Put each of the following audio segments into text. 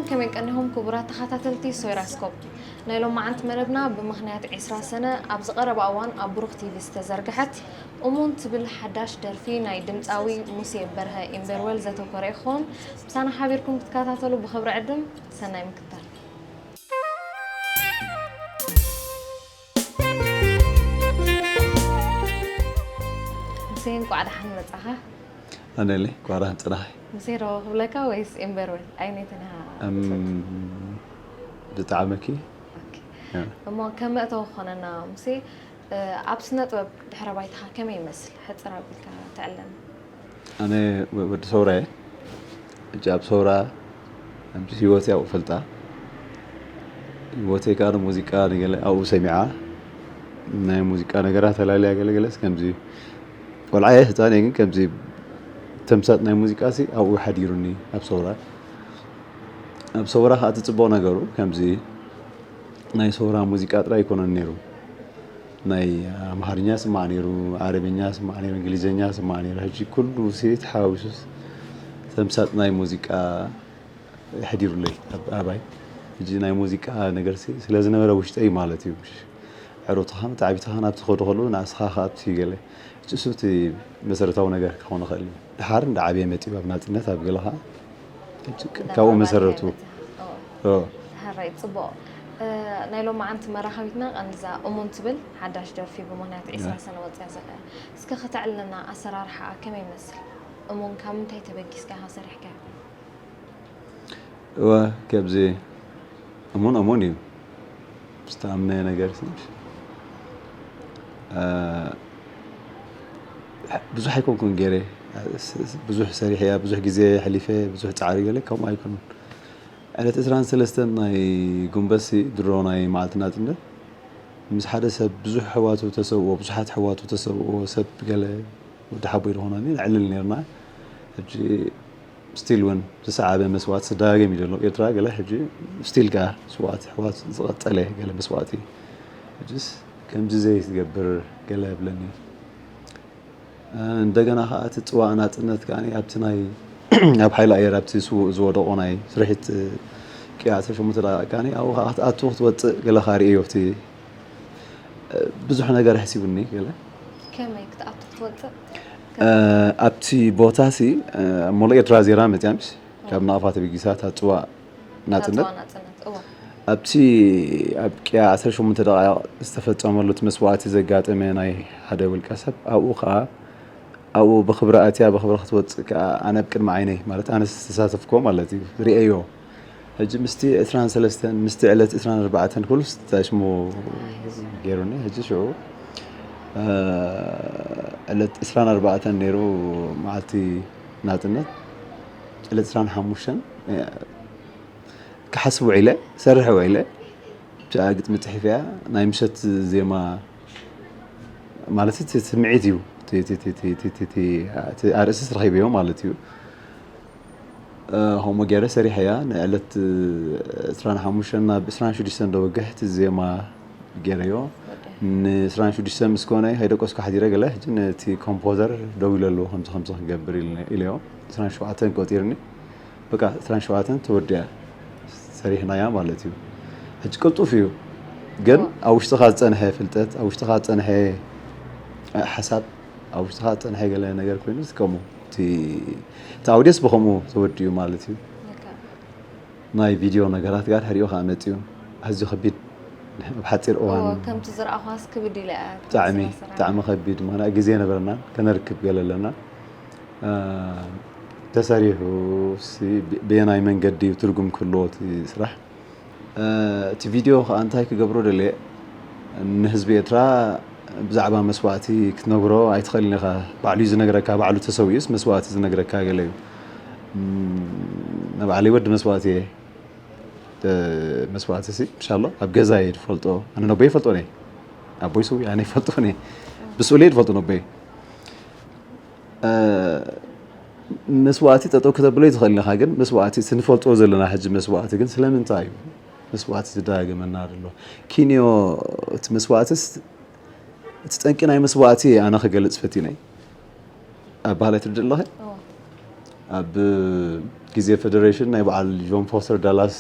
ከመይ ቀኒኹም ክቡራት ተኸታተልቲ ሶይራስኮፕ? ናይ ሎማዓንቲ መደብና ብምኽንያት ዕስራ ሰነ ኣብ ዝቐረባ እዋን ኣብ ብሩኽ ቲቪ ዝተዘርግሐት እሙን ትብል ሓዳሽ ደርፊ ናይ ድምፃዊ ሙሴ በርሀ ኢምቤርዌል ዘተኮረ ይኸውን። ምሳና ሓቢርኩም ክትከታተሉ ብኽብሪ ዕድም። ሰናይ ምክትታል። ሙሴ፣ እንቋዕ ደሓን መጻኻ። ኣነለ ኳራን ጽናሕ። ሙሴ ዶ ክብለካ ወይስ ኢምቤርዌል? ኣይነትን ኢኻ እም፣ ትፈቱ? ዝጠዓመኪ? ኦኬ። ያ። እሞ ከም መእተዊ ክኾነና ሙሴ፣ እ፣ ኣብ ስነ ጥበብ ድሕረ ባይታኻ ከመይ ይመስል? ሕጽር ኣቢልካ ተዕለና። ኣነ ወ-፣ ወዲ ሰውራ እየ። ሕጂ ኣብ ሰውራ፣ ከምዚ ህይወተይ ኣብኡ ፈልጣ። ህይወተይ ከኣ ንሙዚቃ ንገለ ኣብኡ ሰሚዓ። ናይ ሙዚቃ ነገራት ተላልያ ገለ ገለስ ከምዚ ቆልዓ እየ፣ ህጻን እየ፣ ግን ከምዚ ተምሳጥ ናይ ሙዚቃ ሲ ኣብኡ ሓዲሩኒ ኣብ ሰውራ። ኣብ ሰውራ ከኣ እቲ ጽቡቕ ነገሩ ከምዚ ናይ ሰውራ ሙዚቃ ጥራይ ኣይኮነን ነይሩ። ናይ ኣምሓርኛ ስማዕ ነይሩ፣ ዓረብኛ ስማዕ ነይሩ፣ እንግሊዝኛ ስማዕ ነይሩ። ሕጂ ኩሉ ሲ ተሓዋዊሱስ ተምሳጥ ናይ ሙዚቃ የሕዲሩለይ ኣብ ኣባይ። ሕጂ ናይ ሙዚቃ ነገር ሲ ስለ ዝነበረ ውሽጠይ ማለት እዩ። ኣዕሩኽትኻን ተዓቢትኻን ኣብቲ ከዱ ከለዉ ንኣስኻ ከኣ ኣብቲ ገለ። ሕጂ እሱ እቲ መሰረታዊ ነገር ክኸውን ይኽእል እዩ። ደሓር እንዳ ዓብየ መጺኡ ኣብ ናጽነት ኣብ ገለ ከኣ ሕጂ ክ-፣ ካብኡ እንዳማዕበለ መሰረቱ። መጺኻ። ኦ። ኦ። ደሓራይ ጽቡቕ። እ፣ ናይ ሎማዓንቲ መራኸቢትና ቀንዲ እዛ እሙን ትብል ሓዳሽ ደርፊ ብምኽንያት ዒስራ ያ። ሰነ ወጽያ ዘላ እያ። እስከ ከተዕልለና ኣሰራርሓኣ ከመይ ይመስል? እሙን ካብ ምንታይ ተበጊስካ ኢኻ ሰሪሕካያ? እወ፣ ከምዚ እሙን እሙን እዩ። ዝተኣምነ ነገር ሲ፣ እ፣ ብዙሕ ኣይኮንኩን ገይረ። ስ-፣ ስ-፣ ብዙሕ ሰሪሐያ፣ ብዙሕ ግዜ ኣሕሊፈ፣ ብዙሕ ጻዕሪ ገለ ከምኡ ኣይኮኑን። ዕለት ዕስራን ሰለስተን ናይ ጉንበት ሲ፣ ድሮ ናይ መዓልቲ ናጽነት፣ ምስ ሓደ ሰብ ብዙሕ ኣሕዋቱ ተሰውኦ፣ ብዙሓት ኣሕዋቱ ተሰውኦ ሰብ ገለ ወዲ ሓቦይ ዝኾነኒ ነዕልል ነርና። ሕጂ ስቲል እውን ዝሰዓበ መስዋእቲ ዝደጋገም እዩ ዘሎ። ኤርትራ ገለ ሕጂ ስቲል ከኣ ስዋእቲ ኣሕዋት ዝቐጸለ ገለ መስዋእቲ። ሕጅስ ከምዚ ዘይትገብር ገለ የብለኒ። እ፣ እንደገና ከኣ እቲ ጽዋእ ናጽነት ከኣ ኣብቲ ናይ ኣብ ሓይሊ ኣየር ኣብቲ ስዉእ ዝወደቑ ናይ ስርሒት ቅያ ዓሰርተ ሸሞንተ ደቂቕ ከኣ ኣብኡ ከኣ ክትኣቱ ክትወጽእ ገለ ከኣ ርእዮ ኣብቲ፣ እ፣ ብዙሕ ነገር ኣሕሲቡኒ ገለ። ከመይ ክትኣቱ ክትወጽእ? እ፣ ኣብቲ ቦታ ሲ፣ እ፣ ኣብ ሞሎ ኤርትራ ዜራ መጽያ ምስ ካብ ናቕፋ ተበጊሳ እታ ጽዋእ ናጽነት። ናጽዋ ናጽነት፣ እወ። ኣብቲ ኣብ ቅያ ዓሰርተ ሸሞንተ ደቓይቕ ዝተፈጸመሉ እቲ መስዋእቲ ዘጋጠመ ናይ ሓደ ውልቀ ሰብ፣ ኣብኡ ከኣ ኣብኡ ብኽብሪ ኣትያ ብኽብሪ ክትወጽእ ከኣ ኣነ ኣብ ቅድሚ ዓይነይ፣ ማለት ኣነ ዝተሳተፍኩዎ ማለት እዩ፣ ርእየዮ። ሕጂ ምስቲ ዕስራን ሰለስተን፣ ምስቲ ዕለት ዕስራን ኣርባዕተን ኩሉስ ሽሙ ገይሩኒ። ሕጂ ሽዑ፣ እ፣ ዕለት ዕስራን ኣርባዕተን ነይሩ መዓልቲ ናጽነት፣ ዕለት ዕስራን ሓሙሽተን፣ እ፣ ክሓስብ ውዒለ፣ ሰርሕ ውዒለ፣ ብቻ ግጥሚ ጽሒፈያ፣ ናይ ምሸት ዜማ ማለት እቲ ስምዒት እዩ። እቲ፣ እቲ፣ እቲ፣ እቲ፣ እቲ፣ እቲ፣ እቲ ኣርእስቲ ረኺበዮ ማለት እዩ። እ፣ ከምኡ ገይረ ሰሪሐያ። ንዕለት ዕስራን ሓሙሽተን ናብ ዕስራን ሽዱሽተን ደወግሕ እቲ ዜማ ገይረዮ። ን ዕስራን ሽዱሽተን ምስ ኮነ ከይደቀስኩ ሓዲረ ገለ። ሕጂ ነቲ ኮምፖዘር ደው ኢለሉ፣ ከምዚ ከምዚ ክንገብር ኢልነ-፣ ኢለዮ። ዕስራን ሸውዓተን ቆጺርኒ። በቃ ዕስራን ሸውዓተን ተወዲኣ። ሰሪሕናያ ማለት እዩ። ሕጂ ቅልጡፍ እዩ። ግን ኣብ ውሽጥኻ ዝጸንሐ ፍልጠት፣ ኣብ ውሽጥኻ ዝጸንሐ ሓሳብ፣ ኣብ ውሽጥኻ ዝጸንሐ ገለ ነገር ኮይኑ ከምኡ። እቲ፣ እቲ ኣውድየስ ብኸምኡ ተወዲኡ ማለት እዩ። ልክዕ። ናይ ቪድዮ ነገራት ጋር ሕሪኦ ከኣ መጺኡ። ኣዝዩ ከቢድ ኣብ ሓጺር እዋን። እወ፣ ከምቲ ዝረኣኹዋስ ክብድ ኢለ እያ ብጣዕሚ፣ ተሰራሰራ። ብጣዕሚ ከቢድ። ምኽንያት ግዜ ነበረና፣ ከነርክብ ገለ ኣለና። እ፣ ተሰሪሑ ሲ፣ ብ-፣ በየናይ መንገዲ እዩ ትርጉም ክህልዎ እቲ ስራሕ? እ፣ እቲ ቪድዮ ከኣ እንታይ ክገብሮ ደልየ፣ ንህዝቢ ኤርትራ ብዛዕባ መስዋእቲ ክትነግሮ ኣይትኽእልን ኢኻ። ባዕሉ እዩ ዝነግረካ፣ ባዕሉ ተሰዊኡስ መስዋእቲ ዝነግረካ ገለ እዩ። እም፣ ንባዕለይ ወዲ መስዋእቲ እየ። እ፣ መስዋእቲ ሲ፣ ኢንሻላህ፣ ኣብ ገዛ እየ ዝፈልጦ። ኣነ ነቦይ ይፈልጦ ነይ። ኣቦይ ስዊ፣ ኣነ ይፈልጦ ነይ። ብስኡል እየ ዝፈልጦ ነቦይ። እ፣ መስዋእቲ ጠጠው ክተብሎ ይትኽእል ኢኻ፣ ግን መስዋእቲ እቲ ንፈልጦ ዘለና ሕጂ መስዋእቲ ግን ስለምንታይ እዩ መስዋእቲ ዝደጋገመና ዘሎ? ኪንዮ እቲ መስዋእትስ፣ እቲ ጠንቂ ናይ መስዋእቲ ኣነ ክገልጽ ፈቲነ። ኣብ ባህላይ ትርድእ ኣለኺ? እወ። ኣብ ግዜ ፈደሬሽን ናይ በዓል ጆን ፎስተር ዳላስ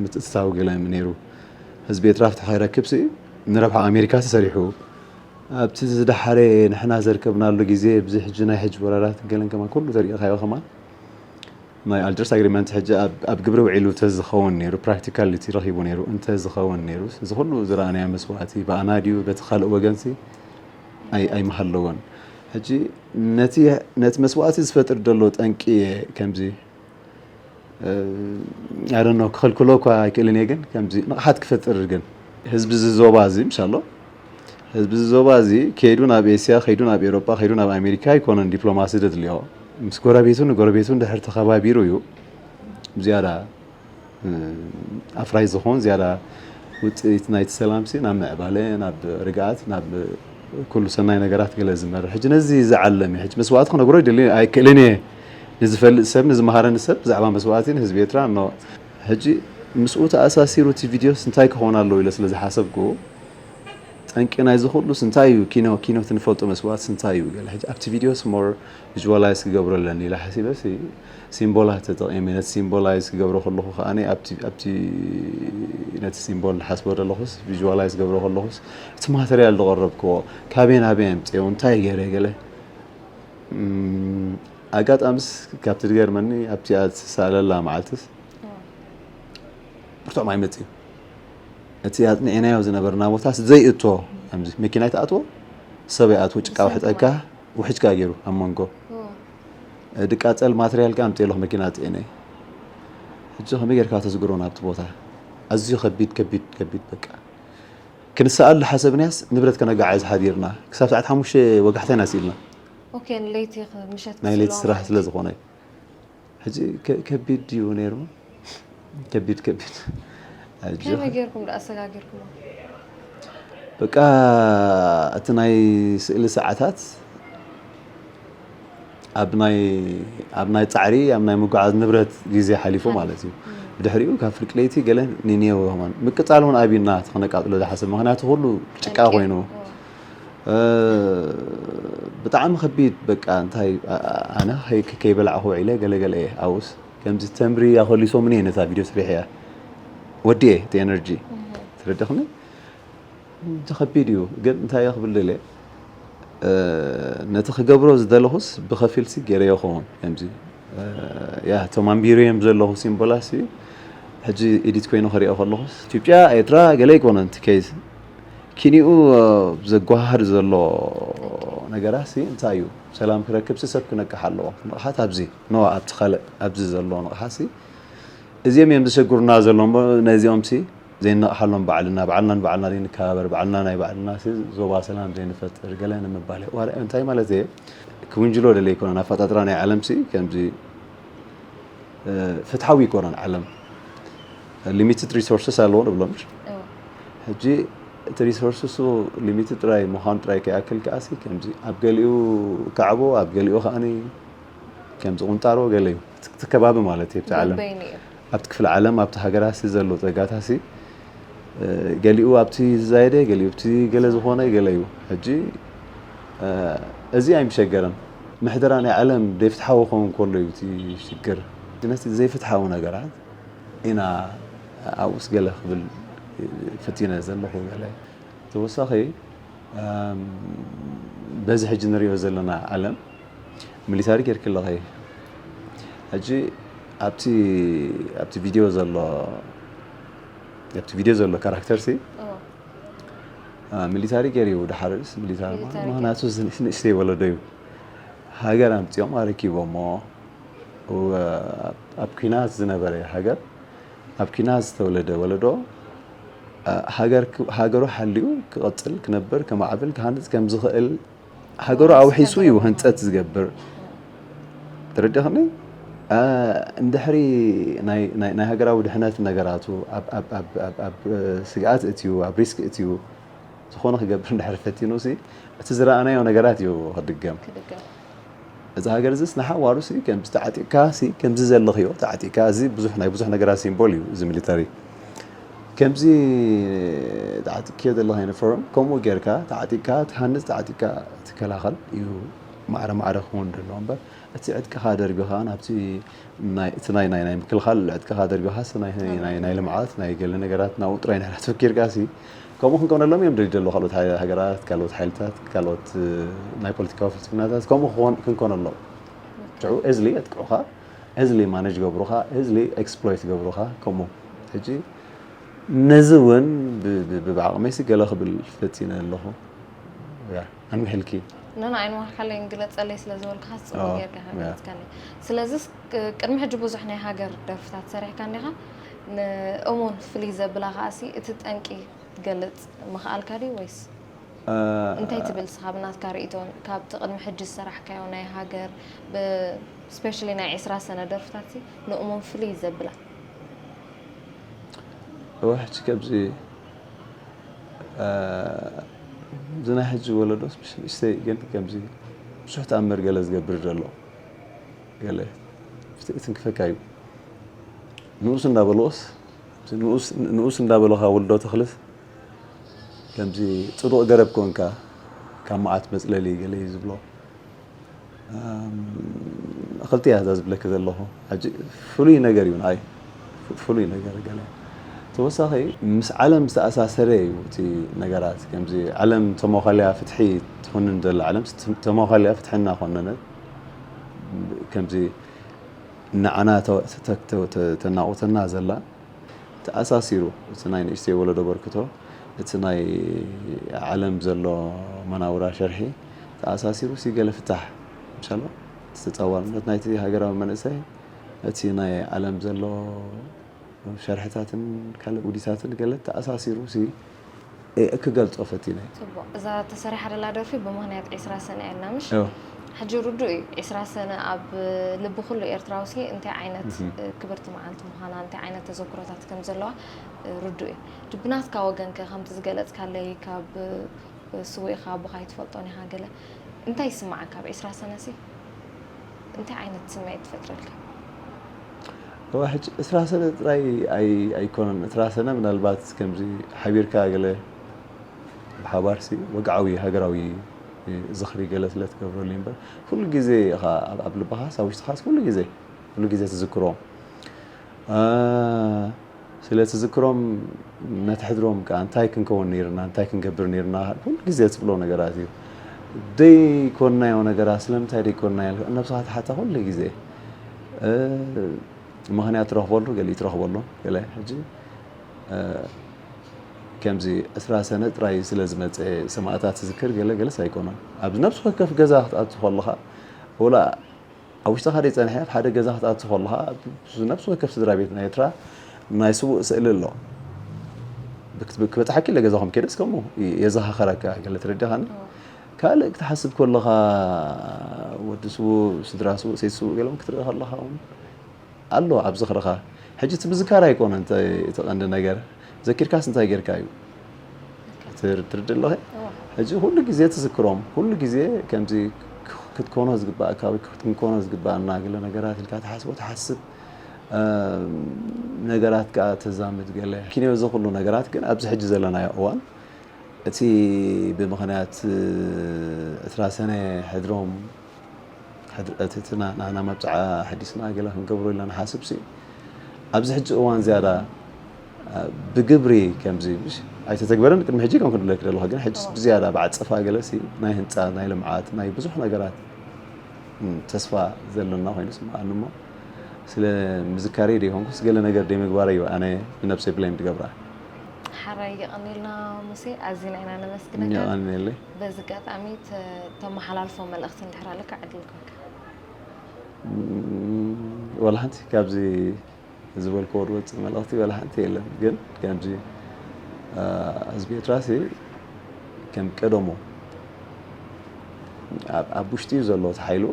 ምትእትታው ገለ ነይሩ። ህዝቢ ኤርትራ ፍትሒ ከይረክብ ሲ ንረብሓ ኣሜሪካ ተሰሪሑ። ኣብቲ ዝደሓረ ንሕና ዘርከብናሉ ግዜ ብዚ ሕጂ ናይ ሕጂ ወራራት ገለን ከማን ኩሉ ተሪእኻዮ ከማን ናይ ኣልጀርስ ኣግሪመንት ሕጂ ኣብ ኣብ ግብሪ ውዒሉ እንተዝኸውን ነይሩ፣ ፕራክቲካሊቲ ረኺቡ ነይሩ እንተዝኸውን ነይሩ፣ እዚ ኩሉ ዝረኣናዮ መስዋእቲ ብኣና ድዩ በቲ ካልእ ወገንሲ ኣይ ኣይምሃለዎን። ሕጂ ነቲ ነቲ መስዋእቲ ዝፈጥር ዘሎ ጠንቂ እየ ከምዚ ኣይ ዶንት ኖ ክኽልክሎ እኳ ኣይክእልን እየ፣ ግን ከምዚ ንቕሓት ክፈጥር ግን ህዝቢ እዚ ዞባ እዚ ምሻሎ ህዝቢ እዚ ዞባ እዚ ከይዱ ናብ ኤስያ ከይዱ ናብ ኤሮጳ ከይዱ ናብ ኣሜሪካ ኣይኮነን ዲፕሎማሲ ዘድልዮ ምስ ጎረቤቱ ንጎረቤቱ እንድሕር ተኸባቢሩ እዩ ዝያዳ ኣፍራይ ዝኾን ዝያዳ ውፅኢት ናይቲ ሰላምሲ ናብ ምዕባለ ናብ ርግኣት ናብ ኩሉ ሰናይ ነገራት ገለ ዝመርሕ ሕጂ ነዚ ዝዓለም እዩ ሕጂ መስዋእቲ ክነግሮ ይደሊ ኣይክእልን እየ ንዝፈልጥ ሰብ ንዝመሃረኒ ሰብ ብዛዕባ መስዋእቲ ንህዝቢ ኤርትራ ኖ ሕጂ ምስኡ ተኣሳሲሩ እቲ ቪድዮስ እንታይ ክኸውን ኣለዎ ኢለ ስለ ዝሓሰብኩ ጠንቂ ናይዚ ኩሉስ እንታይ እዩ ኪኖ ኪኖ ትንፈልጦ መስዋእትስ እንታይ እዩ ገለ ሕጂ ኣብቲ ቪድዮስ ሞር ቪዥዋላይዝ ክገብሮ ኣለኒ ኢለ ሓሲበ ሲምቦላት ተጠቒመ ነቲ ሲምቦላይዝ ክገብሮ ከለኹ ከዓ ኣብቲ ነቲ ሲምቦል ዝሓስቦ ዘለኹስ ቪዥዋላይዝ ገብሮ ከለኹስ እቲ ማተርያል ዝቐረብክዎ ካበይ ናበይ ኣምፅኦ እንታይ ገይረ ገለ ኣጋጣምስ ካብቲ ዝገርመኒ ኣብቲ ዝሰኣለላ መዓልትስ ብርቱዕ ማይ መፅኡ እቲ ኣፅኒዕናዮ ዝነበርና ቦታስ ዘይእቶ ከምዚ መኪና ይትኣትዎ ሰብ ይኣትዎ ጭቃ ውሕጠካ ውሕጅካ ገይሩ ኣብ መንጎ ድቃፀል ማትርያል ከኣ ኣምፅእ ኣለኹ መኪና ፅዒነ ሕጂ ከመይ ጌርካ ተስግሮ ናብቲ ቦታ ኣዝዩ ከቢድ ከቢድ ከቢድ በቃ ክንሰኣል ዝሓሰብናያስ ንብረት ከነጋዓዝ ሓዲርና ክሳብ ሰዓት ሓሙሽተ ወጋሕታ ኢና ስኢልና ኦኬ ንለይቲ ምሸት ናይ ለይቲ ስራሕ ስለ ዝኾነ ሕጂ ከቢድ ድዩ ነይሩ ከቢድ ከቢድ ከመይ ጌርኩም ደኣ ኣሰጋጊርኩሞ በቃ እቲ ናይ ስእሊ ሰዓታት ኣብ ናይ ኣብ ናይ ጻዕሪ ኣብ ናይ ምጉዓዝ ንብረት ግዜ ሓሊፉ ማለት እዩ ብድሕሪኡ ካብ ፍርቂ ለይቲ ገለ ኒኒዮ ከማን ምቅጻል እውን ኣብና ተክነቃጥሎ ዝሓስብ ምክንያቱ ኩሉ ጭቃ ኮይኑ ብጣዕሚ ከቢድ በቃ እንታይ ኣነ ከይበላዕኹ ውዒለ ገለገለ እየ ኣብኡስ ከምዚ ተምሪ ኣኸሊሶምኒ እየ ነታ ቪድዮ ስሪሐያ ወዲኤ እቲ ኤነርጂ ትረድኽኒ እቲ ከቢድ እዩ ግን እንታይ እየ ክብል ደልየ ነቲ ክገብሮ ዝደለኹስ ብኸፊልሲ ገይረዮ ኸውን ከምዚ ያ እቶም ኣንቢረዮም ዘለኹ ሲምቦላሲ ሕጂ ኢዲት ኮይኑ ክሪኦ ከለኹስ ኢትዮጵያ ኤርትራ ገለ ኣይኮነን እቲ ኬዝ ኪኒኡ ዘጓሃህር ዘሎ ነገራሲ እንታይ እዩ ሰላም ክረክብሲ ሰብ ክነቅሕ ኣለዎ ንቕሓት ኣብዚ ኖ ኣብቲ ካልእ ኣብዚ ዘሎ ንቕሓሲ እዚኦም እዮም ዝሸግሩና ዘሎ እሞ ነዚኦም ሲ ዘይነቕሓሎም ባዕልና ባዕልና ንባዕልና ዘይንከባበር ባዕልና ናይ ባዕልና ሲ ዞባ ሰላም ዘይንፈጥር ገለ ንምባል ዋላ እንታይ ማለት እየ ክውንጅሎ ደለ ኣይኮነን ኣፈጣጥራ ናይ ዓለም ሲ ከምዚ ፍትሓዊ ኣይኮነን ዓለም limited resources ኣለዎ ንብሎም ሕጂ እቲ resources ኡ limited ጥራይ ምዃኑ ጥራይ ከይኣክል ከኣ ሲ ከምዚ ኣብ ገሊኡ ካዕቦ ኣብ ገሊኡ ከኣ ከምዚ ቁንጣሮ ገለ እዩ እቲ ከባቢ ማለት እዩ ኣብቲ ዓለም ኣብቲ ክፍለ ዓለም ኣብቲ ሃገራት ሲ ዘሎ ጸጋታት ሲ ገሊኡ ኣብቲ ዝዛየደ ገሊኡ ኣብቲ ገለ ዝኾነ ገለ እዩ ሕጂ እዚ ኣይምሸገረን ምሕደራ ናይ ዓለም ዘይፍትሓዊ ክኸውን ከሎ እዩ እቲ ሽግር ነቲ ዘይፍትሓዊ ነገራት ኢና ኣብኡስ ገለ ክብል ፈቲነ ዘለኹ ገለ ተወሳኺ በዚ ሕጂ ንሪኦ ዘለና ዓለም ሚሊታሪ ጌርኪ ኣለኺ ሕጂ ኣብቲ ኣብቲ ቪድዮ ዘሎ ኣብቲ ቪድዮ ዘሎ ካራክተር ሲ ሚሊታሪ ገይሩ እዩ ድሓርስ ሚሊታሪ ምክንያቱ ንእሽተይ ወለዶ እዩ ሃገር ኣምፅኦም ኣረኪቦሞ ኣብ ኲናት ዝነበረ ሃገር ኣብ ኲናት ዝተወለደ ወለዶ ሃገሩ ሓልዩ ክቐፅል ክነብር ከማዕብል ክሃንፅ ከም ዝኽእል ሃገሩ ኣውሒሱ እዩ ህንፀት ዝገብር ተረዲኽኒ እንድሕሪ ናይ ሃገራዊ ድሕነት ነገራቱ ኣብ ስግኣት እትዩ ኣብ ሪስክ እትዩ ዝኾነ ክገብር እንድሕር ፈቲኑ እቲ ዝረኣናዮ ነገራት እዩ ክድገም እዚ ሃገር እዚስ ንሓዋሩ ሲ ከምዚ ተዓጢቕካ ሲ ከምዚ ዘለኽዮ ተዓጢቕካ እዚ ብዙሕ ናይ ብዙሕ ነገራት ሲምቦል እዩ እዚ ሚሊተሪ ከምዚ ተዓጢቕክዮ ዘለኻ ዩኒፎርም ከምኡ ጌርካ ተዓጢቕካ ትሃንፅ ተዓጢቕካ ትከላኸል እዩ ማዕረ ማዕረ ክኸውን ደሎ እምበር፣ እቲ ዕጥቅኻ ደርቢኻ ናብቲ ናይ እቲ ናይ ናይ ናይ ምክልኻል ዕጥቅኻ ደርቢኻስ ናይ ናይ ናይ ናይ ልምዓት ናይ ገለ ነገራት ናብኡ ጥራይ ናይ ተፈኪርካሲ፣ ከምኡ ክንኮነሎም እዮም ደልዩ ደሎ። ካልኦት ሃ- ሃገራት፣ ካልኦት ሓይልታት፣ ካልኦት እ፣ ናይ ፖለቲካዊ ፍልስፍናታት ከምኡ ክኾን ክንኮነሎም ሽዑ እዝሊ የጥቅዑኻ፣ እዝሊ ማነጅ ገብሩኻ፣ እዝሊ ኤክስፕሎይት ገብሩኻ። ከምኡ ሕጂ ነዚ እውን ብ- ብ- ብዓቕመይሲ ገለ ክብል ፈቲነ ኣለኹ። ያ ኣንዊሕልኪ። ነና ኣይንዋሕካለይ ግለፀለይ ስለ ዝበልካስ ፅቡቅ ኣዎ፣ ጌርካ ያ። ገለፅካለይ። ስለዚስ ቅ- ቅድሚ ሕጂ ብዙሕ ናይ ሃገር ደርፍታት ሰሪሕካ እንዲኻ። ንእሙን ፍልይ ዘብላ ከኣሲ እቲ ጠንቂ ክትገልፅ ምኽኣልካ ድዩ ወይስ እንታይ ትብል ንስኻ ብናትካ ርእይቶ ካብቲ ቅድሚ ሕጂ ዝሰራሕካዮ ናይ ሃገር ስፔሻሊ ናይ ዕስራ ሰነ ደርፍታት ንእሙን ፍልይ ዘብላ? እወ ሕጂ ከምዚ እ፣ እዚ ናይ ሕጂ ወለዶስ ብሽ- ብሽተይ ግን ከምዚ ብዙሕ ተኣምር ገለ ዝገብር ዘሎ ገለ ፍት- ትንክፈካ እዩ። ንኡስ እንዳበልኦስ ንኡስ ንኡስ እንዳበልኻ ውልዶ ተኽልስ ከምዚ ጽዱቕ ገረብ ኮንካ ካብ መዓት መጽለሊ ገለ እዩ ዝብሎ። እም፣ ክልተ እያ እዛ ዝብለኪ ዘለኹ። ሕጂ ፍሉይ ነገር እዩ ንዓይ። ፍ- ፍሉይ ነገር ገለ። ተወሳኺ ምስ ዓለም ዝተኣሳሰረ እዩ እቲ ነገራት። ከምዚ ዓለም ተመዃልያ ፍትሒ ትኹንን ዘላ ዓለም ስ- ተመዃልያ ፍትሒ እናኾነነት ከምዚ ንዓና ተ- ተ- ተ- ተ- ተናቑተና ዘላ ተኣሳሲሩ እቲ ናይ ንእሽተይ ወለዶ በርክቶ እቲ ናይ ዓለም ዘሎ መናውራ ሸርሒ ተኣሳሲሩ ሲ ገለ ፍታሕ ምሻሎ እቲ ተጻዋርነት ናይቲ ሃገራዊ መንእሰይ እቲ ናይ ዓለም ዘሎ ሸርሕታትን ካልእ ውዲታትን ገለ ተኣሳሲሩ ሲ እ- ክገልጾ ፈቲነ። ፅቡቅ። እዛ ተሰሪሓ ደላ ደርፊ ብምኽንያት ዕስራ ሰነ እያ ምሽ? እዎ። ሕጂ ርዱእ እዩ። ዕስራ ሰነ ኣብ ልቢ ኩሉ ኤርትራዊ ሲ እንታይ ዓይነት እ፣ ክብርቲ መዓልቲ ምዃና፣ እንታይ ዓይነት ተዘክሮታት ከም ዘለዋ እ፣ ርዱእ እዩ። ብናትካ ወገን ከ ከምቲ ዝገለጽካለይ ካብ እ፣ ስውእኻ ኣቦኻ ኣይትፈልጦን ኢኻ ገለ እንታይ ይስምዓካ ኣብ ዕስራ ሰነ ሲ? እንታይ ዓይነት ስምዒት ትፈጥረልካ? እዋ ሕጂ ዕስራ ሰነ ጥራይ ኣይ- ኣይኮነን። ዕስራ ሰነ ምናልባት ከምዚ ሓቢርካ ገለ ብሓባርሲ ወግዓዊ ሃገራዊ ዝኽሪ ገለ ስለ ትገብረሉ እምበር ኩሉ ግዜ ኢኻ ኣብ- ኣብ ልብኻስ ኣብ ውሽጥኻስ ኩሉ ግዜ ኩሉ ግዜ ትዝክሮም። እ፣ ስለ ትዝክሮም ነቲ ሕድሮም ከኣ እንታይ ክንከውን ነይርና እንታይ ክንገብር ነይርና ኩሉ ግዜ ትብሎ ነገራት እዩ። ደይኮንናዮ ነገራት ስለምንታይ ደይኮንናዮ ነብስኻ ትሓታ ኩሉ ግዜ። እ፣ ምኽንያት ትረኽበሉ ገሊኡ ትረኽበሉ ገለ ሕጂ እ፣ ከምዚ ዕስራ ሰነ ጥራይ ስለ ዝመጸ ሰማእታት ትዝክር ገለ ገለስ ኣይኮነን። ኣብ ነብሲ ወከፍ ገዛ ክትኣቱ ከለኻ ወላ ኣብ ውሽጥኻ ደይጸንሐ ኣብ ሓደ ገዛ ክትኣቱ ከለኻ ነብሲ ወከፍ ስድራ ቤት ናይ ኤርትራ ናይ ስዉእ ስእሊ ኣሎ። ብክ- ክበጽሓኪ ኢለ ገዛኹም ከይደስ ከምኡ የዘኻኸረካ ገለ ትረዳኻኒ። ካልእ ክትሓስብ ከለኻ ወዲ ስዉእ ስድራ ስዉእ ሰይቲ ስዉእ ገሎም ክትርኢ ከለኻ እውን ኣሎ ኣብ ዝኽርኻ። ሕጂ እቲ ምዝካር ኣይኮነን እንተ- እቲ ቀንዲ ነገር ዘኪርካስ እንታይ ጌርካ እዩ ትር- ትርድእ ኣለኺ። ሕጂ ኩሉ ግዜ ትዝክሮም ኩሉ ግዜ ከምዚ ክትኮኖ ዝግባእካ ወይ ክትንኮኖ ዝግባእና ገለ ነገራት ኢልካ ትሓስቦ ትሓስብ። እም፣ ነገራት ከዓ ተዛምድ ገለ ኪንዮ እዚ ኩሉ ነገራት ግን ኣብዚ ሕጂ ዘለናዮ እዋን እቲ ብምኽንያት ዕስራ ሰነ ሕድሮም ሕድ- እቲ እቲ ና- ናና መብፅዓ ኣሕዲስና ገለ ክንገብሮ ኢልና ንሓስብ ሲ ኣብዚ ሕጂ እዋን ዝያዳ እ፣ ብግብሪ ከምዚ ምሽ ኣይተተግበረን ቅድሚ ሕጂ ከም ክንብለክ ዘለኹ ግን ሕጂ ብዝያዳ ብዓፀፋ ገለ ሲ ናይ ህንፃ ናይ ልምዓት ናይ ብዙሕ ነገራት እም፣ ተስፋ ዘለና ኮይኑ ስምዓኒ እሞ ስለ ምዝካረይ ደይኮንኩስ ገለ ነገር ደይምግባረይ እዩ ኣነ ንነብሰይ ብሌም ትገብራ። ሓራይ የቐኒልና ሙሴ ኣዚና ኢና ነመስግነካ። የቐንየለይ። በዚ ኣጋጣሚ ተ- ተመሓላልፎ መልእኽቲ እንድሕር ኣለካ ዕድል ክህበካ። ወላ ሓንቲ ካብዚ ዝበልክዎ ዝወፅእ መልእኽቲ ወላ ሓንቲ የለን ግን ከምዚ እ፣ ህዝቢ ኤርትራ ሲ ከም ቀደሙ ኣብ- ኣብ ውሽጢ እዩ ዘሎ እቲ ሓይሉ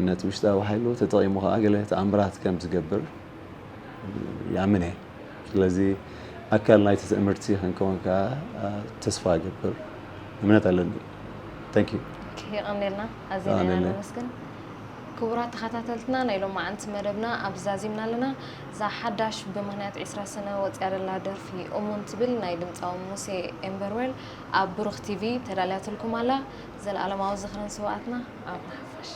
ነቲ ውሽጣዊ ሓይሉ ተጠቒሙ ከዓ ገለ ተኣምራት ከም ዝገብር ይኣምን እየ። ስለዚ ኣካል ናይቲ ትእምርቲ ክንከውን ከዓ እ፣ ተስፋ እገብር እምነት ኣለኒ። Thank you። የቐንየልና ኣዚና ኢና የቐንየልና። ነመስግን። ክቡራት ተኸታተልትና፣ ናይ ሎማዓንቲ መደብና ኣብ ዛዚምና ኣለና። እዛ ሓዳሽ ብምኽንያት ዕስራ ሰነ ወፂኣ ዘላ ደርፊ እሙን ትብል ናይ ድምፃዊ ሙሴ ኤምበርዌል ኣብ ብሩኽ ቲቪ ተዳልያትልኩም ኣላ። ዘለኣለማዊ ዝኽርን ስውኣትና ኣብ ንሓፋሽ።